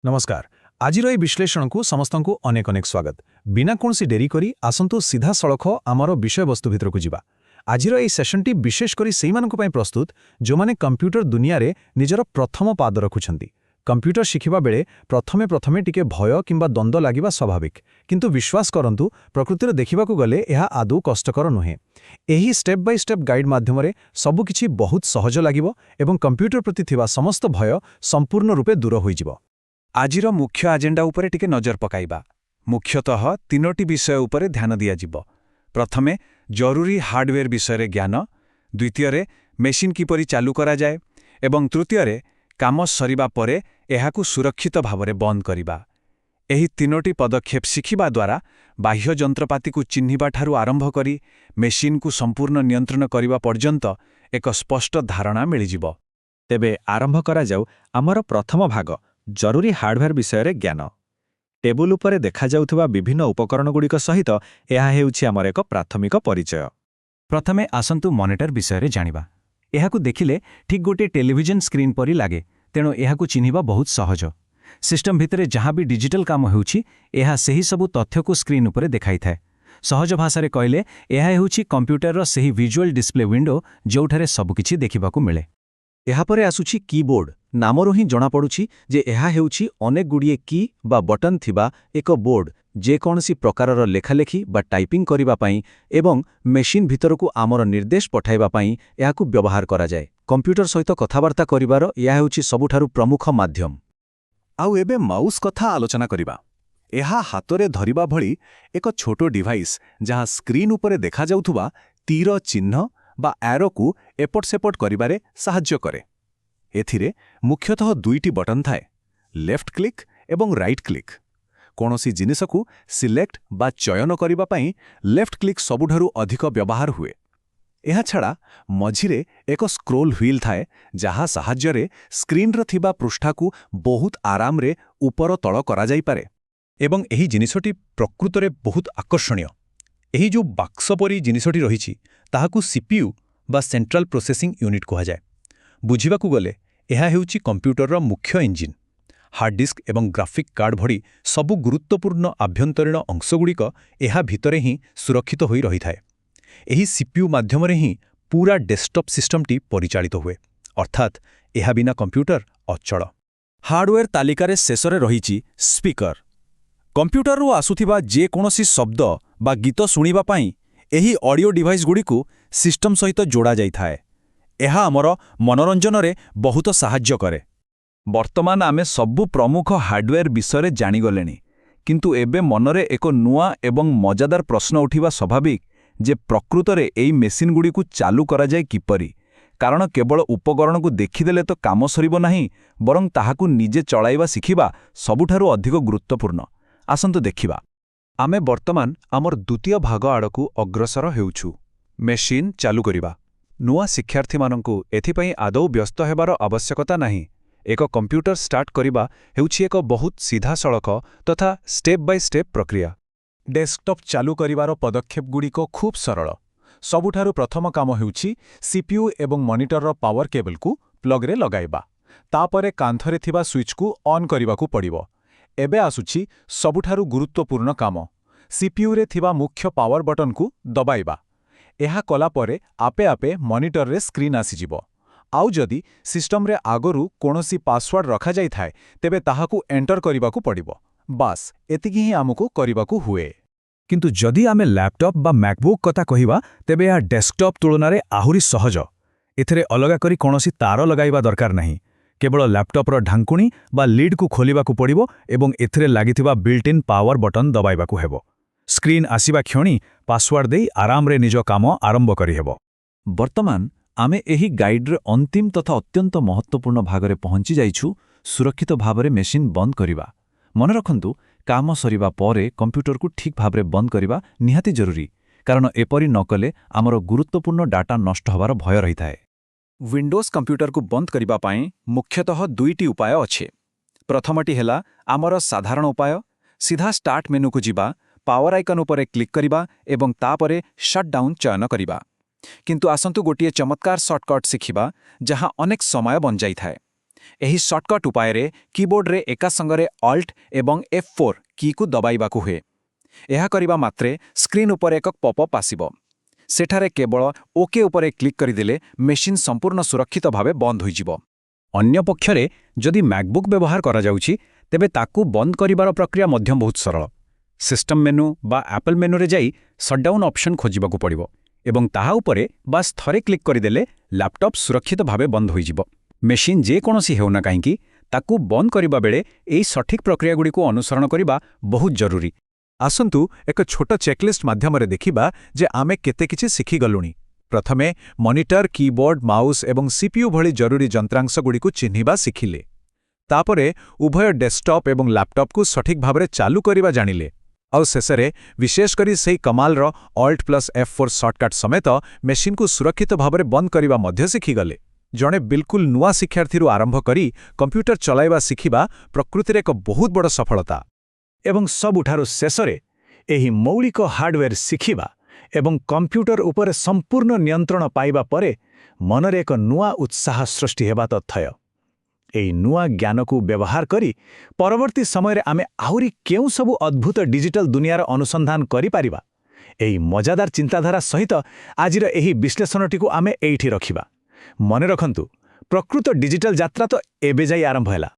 ନମସ୍କାର। ଆଜିର ଏହି ବିଶ୍ଳେଷଣକୁ ସମସ୍ତଙ୍କୁ ଅନେକ ଅନେକ ସ୍ୱାଗତ। ବିନା କୌଣସି ଡେରି କରି ଆସନ୍ତୁ, ସିଧାସଳଖ ଆମର ବିଷୟବସ୍ତୁ ଭିତରକୁ ଯିବା। ଆଜିର ଏହି ସେସନଟି ବିଶେଷ କରି ସେଇମାନଙ୍କ ପାଇଁ ପ୍ରସ୍ତୁତ, ଯେଉଁମାନେ କମ୍ପ୍ୟୁଟର ଦୁନିଆରେ ନିଜର ପ୍ରଥମ ପାଦ ରଖୁଛନ୍ତି। କମ୍ପ୍ୟୁଟର ଶିଖିବା ବେଳେ ପ୍ରଥମେ ପ୍ରଥମେ ଟିକେ ଭୟ କିମ୍ବା ଦ୍ୱନ୍ଦ୍ୱ ଲାଗିବା ସ୍ୱାଭାବିକ। କିନ୍ତୁ ବିଶ୍ୱାସ କରନ୍ତୁ, ପ୍ରକୃତିରେ ଦେଖିବାକୁ ଗଲେ ଏହା ଆଦୌ କଷ୍ଟକର ନୁହେଁ। ଏହି ଷ୍ଟେପ୍ ବାଇ ଷ୍ଟେପ୍ ଗାଇଡ୍ ମାଧ୍ୟମରେ ସବୁକିଛି ବହୁତ ସହଜ ଲାଗିବ ଏବଂ କମ୍ପ୍ୟୁଟର ପ୍ରତି ଥିବା ସମସ୍ତ ଭୟ ସମ୍ପୂର୍ଣ୍ଣ ରୂପେ ଦୂର ହୋଇଯିବ। ଆଜିର ମୁଖ୍ୟ ଆଜେଣ୍ଡା ଉପରେ ଟିକେ ନଜର ପକାଇବା। ମୁଖ୍ୟତଃ ତିନୋଟି ବିଷୟ ଉପରେ ଧ୍ୟାନ ଦିଆଯିବ। ପ୍ରଥମେ, ଜରୁରୀ ହାର୍ଡୱେର୍ ବିଷୟରେ ଜ୍ଞାନ। ଦ୍ୱିତୀୟରେ, ମେସିନ୍ କିପରି ଚାଲୁ କରାଯାଏ ଏବଂ ତୃତୀୟରେ, କାମ ସରିବା ପରେ ଏହାକୁ ସୁରକ୍ଷିତ ଭାବରେ ବନ୍ଦ କରିବା। ଏହି ତିନୋଟି ପଦକ୍ଷେପ ଶିଖିବା ଦ୍ୱାରା ବାହ୍ୟ ଯନ୍ତ୍ରପାତିକୁ ଚିହ୍ନିବାଠାରୁ ଆରମ୍ଭ କରି ମେସିନ୍କୁ ସମ୍ପୂର୍ଣ୍ଣ ନିୟନ୍ତ୍ରଣ କରିବା ପର୍ଯ୍ୟନ୍ତ ଏକ ସ୍ପଷ୍ଟ ଧାରଣା ମିଳିଯିବ। ତେବେ ଆରମ୍ଭ କରାଯାଉ ଆମର ପ୍ରଥମ ଭାଗ, ଜରୁରୀ ହାର୍ଡୱେର୍ ବିଷୟରେ ଜ୍ଞାନ। ଟେବୁଲ ଉପରେ ଦେଖାଯାଉଥିବା ବିଭିନ୍ନ ଉପକରଣଗୁଡ଼ିକ ସହିତ ଏହା ହେଉଛି ଆମର ଏକ ପ୍ରାଥମିକ ପରିଚୟ। ପ୍ରଥମେ ଆସନ୍ତୁ ମନିଟର ବିଷୟରେ ଜାଣିବା। ଏହାକୁ ଦେଖିଲେ ଠିକ୍ ଗୋଟିଏ ଟେଲିଭିଜନ ସ୍କ୍ରିନ୍ ପରି ଲାଗେ, ତେଣୁ ଏହାକୁ ଚିହ୍ନିବା ବହୁତ ସହଜ। ସିଷ୍ଟମ ଭିତରେ ଯାହା ବି ଡିଜିଟାଲ କାମ ହେଉଛି, ଏହା ସେହି ସବୁ ତଥ୍ୟକୁ ସ୍କ୍ରିନ୍ ଉପରେ ଦେଖାଇଥାଏ। ସହଜ ଭାଷାରେ କହିଲେ, ଏହା ହେଉଛି କମ୍ପ୍ୟୁଟରର ସେହି ଭିଜୁଆଲ ଡିସପ୍ଲେ ୱିଣ୍ଡୋ, ଯେଉଁଠାରେ ସବୁକିଛି ଦେଖିବାକୁ ମିଳେ। ଏହାପରେ ଆସୁଛି କିବୋର୍ଡ। ନାମରୁ ହିଁ ଜଣାପଡ଼ୁଛି ଯେ ଏହା ହେଉଛି ଅନେକ ଗୁଡ଼ିଏ କି ବା ବଟନ୍ ଥିବା ଏକ ବୋର୍ଡ। ଯେକୌଣସି ପ୍ରକାରର ଲେଖାଲେଖି ବା ଟାଇପିଂ କରିବା ପାଇଁ ଏବଂ ମେସିନ୍ ଭିତରକୁ ଆମର ନିର୍ଦ୍ଦେଶ ପଠାଇବା ପାଇଁ ଏହାକୁ ବ୍ୟବହାର କରାଯାଏ। କମ୍ପ୍ୟୁଟର ସହିତ କଥାବାର୍ତ୍ତା କରିବାର ଏହା ହେଉଛି ସବୁଠାରୁ ପ୍ରମୁଖ ମାଧ୍ୟମ। ଆଉ ଏବେ ମାଉସ୍ କଥା ଆଲୋଚନା କରିବା। ଏହା ହାତରେ ଧରିବା ଭଳି ଏକ ଛୋଟ ଡିଭାଇସ୍, ଯାହା ସ୍କ୍ରିନ୍ ଉପରେ ଦେଖାଯାଉଥିବା ତୀର ଚିହ୍ନ ବା ଆରୋକୁ ଏପଟ ସେପଟ କରିବାରେ ସାହାଯ୍ୟ କରେ। ଏଥିରେ ମୁଖ୍ୟତଃ ଦୁଇଟି ବଟନ୍ ଥାଏ, ଲେଫ୍ଟ କ୍ଲିକ୍ ଏବଂ ରାଇଟ୍ କ୍ଲିକ୍। କୌଣସି ଜିନିଷକୁ ସିଲେକ୍ଟ ବା ଚୟନ କରିବା ପାଇଁ ଲେଫ୍ଟ କ୍ଲିକ୍ ସବୁଠାରୁ ଅଧିକ ବ୍ୟବହାର ହୁଏ। ଏହାଛଡ଼ା ମଝିରେ ଏକ ସ୍କ୍ରୋଲ୍ ହ୍ୱିଲ୍ ଥାଏ, ଯାହା ସାହାଯ୍ୟରେ ସ୍କ୍ରିନ୍ର ଥିବା ପୃଷ୍ଠାକୁ ବହୁତ ଆରାମରେ ଉପର ତଳ କରାଯାଇପାରେ। ଏବଂ ଏହି ଜିନିଷଟି ପ୍ରକୃତରେ ବହୁତ ଆକର୍ଷଣୀୟ। ଏହି ଯେଉଁ ବାକ୍ସ ପରି ଜିନିଷଟି ରହିଛି, ତାହାକୁ ସିପିୟୁ ବା ସେଣ୍ଟ୍ରାଲ ପ୍ରୋସେସିଂ ୟୁନିଟ୍ କୁହାଯାଏ। ବୁଝିବାକୁ ଗଲେ, ଏହା ହେଉଛି କମ୍ପ୍ୟୁଟରର ମୁଖ୍ୟ ଇଞ୍ଜିନ୍। ହାର୍ଡ ଡିସ୍କ ଏବଂ ଗ୍ରାଫିକ୍ କାର୍ଡ ଭଳି ସବୁ ଗୁରୁତ୍ୱପୂର୍ଣ୍ଣ ଆଭ୍ୟନ୍ତରୀଣ ଅଂଶଗୁଡ଼ିକ ଏହା ଭିତରେ ହିଁ ସୁରକ୍ଷିତ ହୋଇ ରହିଥାଏ। ଏହି ସିପିୟୁ ମାଧ୍ୟମରେ ହିଁ ପୁରା ଡେସ୍କଟପ୍ ସିଷ୍ଟମଟି ପରିଚାଳିତ ହୁଏ, ଅର୍ଥାତ୍ ଏହା ବିନା କମ୍ପ୍ୟୁଟର ଅଚଳ। ହାର୍ଡୱେର୍ ତାଲିକାରେ ଶେଷରେ ରହିଛି ସ୍ପିକର। କମ୍ପ୍ୟୁଟରରୁ ଆସୁଥିବା ଯେକୌଣସି ଶବ୍ଦ ବା ଗୀତ ଶୁଣିବା ପାଇଁ ଏହି ଅଡିଓ ଡିଭାଇସ୍ଗୁଡ଼ିକୁ ସିଷ୍ଟମ ସହିତ ଯୋଡ଼ାଯାଇଥାଏ। ଏହା ଆମର ମନୋରଞ୍ଜନରେ ବହୁତ ସାହାଯ୍ୟ କରେ। ବର୍ତ୍ତମାନ ଆମେ ସବୁ ପ୍ରମୁଖ ହାର୍ଡୱେର୍ ବିଷୟରେ ଜାଣିଗଲେଣି। କିନ୍ତୁ ଏବେ ମନରେ ଏକ ନୂଆ ଏବଂ ମଜାଦାର ପ୍ରଶ୍ନ ଉଠିବା ସ୍ୱାଭାବିକ ଯେ ପ୍ରକୃତରେ ଏହି ମେସିନ୍ଗୁଡ଼ିକୁ ଚାଲୁ କରାଯାଏ କିପରି? କାରଣ କେବଳ ଉପକରଣକୁ ଦେଖିଦେଲେ ତ କାମ ସରିବ ନାହିଁ, ବରଂ ତାହାକୁ ନିଜେ ଚଳାଇବା ଶିଖିବା ସବୁଠାରୁ ଅଧିକ ଗୁରୁତ୍ୱପୂର୍ଣ୍ଣ। ଆସନ୍ତୁ ଦେଖିବା। ଆମେ ବର୍ତ୍ତମାନ ଆମର ଦ୍ୱିତୀୟ ଭାଗ ଆଡ଼କୁ ଅଗ୍ରସର ହେଉଛୁ, ମେସିନ୍ ଚାଲୁ କରିବା। ନୂଆ ଶିକ୍ଷାର୍ଥୀମାନଙ୍କୁ ଏଥିପାଇଁ ଆଦୌ ବ୍ୟସ୍ତ ହେବାର ଆବଶ୍ୟକତା ନାହିଁ। ଏକ କମ୍ପ୍ୟୁଟର ଷ୍ଟାର୍ଟ କରିବା ହେଉଛି ଏକ ବହୁତ ସିଧାସଳଖ ତଥା ଷ୍ଟେପ୍ ବାଇ ଷ୍ଟେପ୍ ପ୍ରକ୍ରିୟା। ଡେସ୍କଟପ୍ ଚାଲୁ କରିବାର ପଦକ୍ଷେପଗୁଡ଼ିକ ଖୁବ୍ ସରଳ। ସବୁଠାରୁ ପ୍ରଥମ କାମ ହେଉଛି ସିପିୟୁ ଏବଂ ମନିଟରର ପାୱାର କେବଲକୁ ପ୍ଲଗ୍ରେ ଲଗାଇବା। ତାପରେ କାନ୍ଥରେ ଥିବା ସୁଇଚ୍କୁ ଅନ୍ କରିବାକୁ ପଡ଼ିବ। ଏବେ ଆସୁଛି ସବୁଠାରୁ ଗୁରୁତ୍ୱପୂର୍ଣ୍ଣ କାମ, ସିପିୟୁରେ ଥିବା ମୁଖ୍ୟ ପାୱାର ବଟନକୁ ଦବାଇବା। ଏହା କଲା ପରେ ଆପେ ଆପେ ମନିଟରରେ ସ୍କ୍ରିନ୍ ଆସିଯିବ। ଆଉ ଯଦି ସିଷ୍ଟମରେ ଆଗରୁ କୌଣସି ପାସୱାର୍ଡ ରଖାଯାଇଥାଏ, ତେବେ ତାହାକୁ ଏଣ୍ଟର କରିବାକୁ ପଡ଼ିବ। ବାସ୍, ଏତିକି ହିଁ ଆମକୁ କରିବାକୁ ହୁଏ। କିନ୍ତୁ ଯଦି ଆମେ ଲ୍ୟାପଟପ୍ ବା ମ୍ୟାକବୁକ୍ କଥା କହିବା, ତେବେ ଏହା ଡେସ୍କଟପ୍ ତୁଳନାରେ ଆହୁରି ସହଜ। ଏଥିରେ ଅଲଗା କରି କୌଣସି ତାର ଲଗାଇବା ଦରକାର ନାହିଁ। କେବଳ ଲ୍ୟାପଟପ୍ର ଢାଙ୍କୁଣୀ ବା ଲିଡ୍କୁ ଖୋଲିବାକୁ ପଡ଼ିବ ଏବଂ ଏଥିରେ ଲାଗିଥିବା ବିଲ୍ଟ ଇନ୍ ପାୱାର ବଟନ୍ ଦବାଇବାକୁ ହେବ। ସ୍କ୍ରିନ୍ ଆସିବା କ୍ଷଣି ପାସୱାର୍ଡ ଦେଇ ଆରାମରେ ନିଜ କାମ ଆରମ୍ଭ କରିହେବ। ବର୍ତ୍ତମାନ ଆମେ ଏହି ଗାଇଡ୍ର ଅନ୍ତିମ ତଥା ଅତ୍ୟନ୍ତ ମହତ୍ତ୍ୱପୂର୍ଣ୍ଣ ଭାଗରେ ପହଞ୍ଚି ଯାଇଛୁ, ସୁରକ୍ଷିତ ଭାବରେ ମେସିନ୍ ବନ୍ଦ କରିବା। ମନେ ରଖନ୍ତୁ, କାମ ସରିବା ପରେ କମ୍ପ୍ୟୁଟରକୁ ଠିକ୍ ଭାବରେ ବନ୍ଦ କରିବା ନିହାତି ଜରୁରୀ, କାରଣ ଏପରି ନ କଲେ ଆମର ଗୁରୁତ୍ୱପୂର୍ଣ୍ଣ ଡାଟା ନଷ୍ଟ ହେବାର ଭୟ ରହିଥାଏ। ୱିଣ୍ଡୋଜ୍ କମ୍ପ୍ୟୁଟରକୁ ବନ୍ଦ କରିବା ପାଇଁ ମୁଖ୍ୟତଃ ଦୁଇଟି ଉପାୟ ଅଛି। ପ୍ରଥମଟି ହେଲା ଆମର ସାଧାରଣ ଉପାୟ, ସିଧା ଷ୍ଟାର୍ଟ ମେନୁକୁ ଯିବା, ପାୱାର ଆଇକନ୍ ଉପରେ କ୍ଲିକ୍ କରିବା ଏବଂ ତାପରେ ସଟ୍ଡାଉନ୍ ଚୟନ କରିବା। କିନ୍ତୁ ଆସନ୍ତୁ ଗୋଟିଏ ଚମତ୍କାର ସର୍ଟକଟ୍ ଶିଖିବା, ଯାହା ଅନେକ ସମୟ ବଞ୍ଚାଇଥାଏ। ଏହି ସର୍ଟକଟ୍ ଉପାୟରେ କିବୋର୍ଡରେ ଏକା ସଙ୍ଗରେ ଅଲ୍ଟ ଏବଂ F4 କୀକୁ ଦବାଇବାକୁ ହୁଏ। ଏହା କରିବା ମାତ୍ରେ ସ୍କ୍ରିନ୍ ଉପରେ ଏକ ପପ୍ ଆସିବ। ସେଠାରେ କେବଳ ଓକେ ଉପରେ କ୍ଲିକ୍ କରିଦେଲେ ମେସିନ୍ ସମ୍ପୂର୍ଣ୍ଣ ସୁରକ୍ଷିତ ଭାବେ ବନ୍ଦ ହୋଇଯିବ। ଅନ୍ୟପକ୍ଷରେ ଯଦି ମ୍ୟାକବୁକ୍ ବ୍ୟବହାର କରାଯାଉଛି, ତେବେ ତାକୁ ବନ୍ଦ କରିବାର ପ୍ରକ୍ରିୟା ମଧ୍ୟ ବହୁତ ସରଳ। ସିଷ୍ଟମ୍ ମେନୁ ବା ଆପଲ୍ ମେନୁରେ ଯାଇ ସଟ୍ଡାଉନ୍ ଅପସନ୍ ଖୋଜିବାକୁ ପଡ଼ିବ ଏବଂ ତାହା ଉପରେ ବାସ୍ ଥରେ କ୍ଲିକ୍ କରିଦେଲେ ଲ୍ୟାପଟପ୍ ସୁରକ୍ଷିତ ଭାବେ ବନ୍ଦ ହୋଇଯିବ। ମେସିନ୍ ଯେକୌଣସି ହେଉନା କାହିଁକି, ତାକୁ ବନ୍ଦ କରିବା ବେଳେ ଏହି ସଠିକ୍ ପ୍ରକ୍ରିୟାଗୁଡ଼ିକୁ ଅନୁସରଣ କରିବା ବହୁତ ଜରୁରୀ। ଆସନ୍ତୁ ଏକ ଛୋଟ ଚେକଲିଷ୍ଟ ମାଧ୍ୟମରେ ଦେଖିବା ଯେ ଆମେ କେତେ କିଛି ଶିଖିଗଲୁଣି। ପ୍ରଥମେ ମନିଟର, କିବୋର୍ଡ, ମାଉସ୍ ଏବଂ ସିପିୟୁ ଭଳି ଜରୁରୀ ଯନ୍ତ୍ରାଂଶଗୁଡ଼ିକୁ ଚିହ୍ନିବା ଶିଖିଲେ। ତାପରେ ଉଭୟ ଡେସ୍କଟପ୍ ଏବଂ ଲ୍ୟାପଟପ୍କୁ ସଠିକ୍ ଭାବରେ ଚାଲୁ କରିବା ଜାଣିଲେ। ଆଉ ଶେଷରେ ବିଶେଷ କରି ସେହି କମାଲର Alt+F4 shortcut ସମେତ ମେସିନ୍କୁ ସୁରକ୍ଷିତ ଭାବରେ ବନ୍ଦ କରିବା ମଧ୍ୟ ଶିଖିଗଲେ। ଜଣେ ବିଲକୁଲ ନୂଆ ଶିକ୍ଷାର୍ଥୀରୁ ଆରମ୍ଭ କରି କମ୍ପ୍ୟୁଟର ଚଲାଇବା ଶିଖିବା ପ୍ରକୃତିରେ ଏକ ବହୁତ ବଡ଼ ସଫଳତା। ଏବଂ ସବୁଠାରୁ ଶେଷରେ ଏହି ମୌଳିକ ହାର୍ଡୱେର୍ ଶିଖିବା ଏବଂ କମ୍ପ୍ୟୁଟର ଉପରେ ସମ୍ପୂର୍ଣ୍ଣ ନିୟନ୍ତ୍ରଣ ପାଇବା ପରେ ମନରେ ଏକ ନୂଆ ଉତ୍ସାହ ସୃଷ୍ଟି ହେବା ତଥ୍ୟ। ଏହି ନୂଆ ଜ୍ଞାନକୁ ବ୍ୟବହାର କରି ପରବର୍ତ୍ତୀ ସମୟରେ ଆମେ ଆହୁରି କେଉଁ ସବୁ ଅଦ୍ଭୁତ ଡିଜିଟାଲ ଦୁନିଆର ଅନୁସନ୍ଧାନ କରିପାରିବା, ଏହି ମଜାଦାର ଚିନ୍ତାଧାରା ସହିତ ଆଜିର ଏହି ବିଶ୍ଳେଷଣଟିକୁ ଆମେ ଏଇଠି ରଖିବା। ମନେ ରଖନ୍ତୁ, ପ୍ରକୃତ ଡିଜିଟାଲ ଯାତ୍ରା ତ ଏବେ ଯାଇ ଆରମ୍ଭ ହେଲା।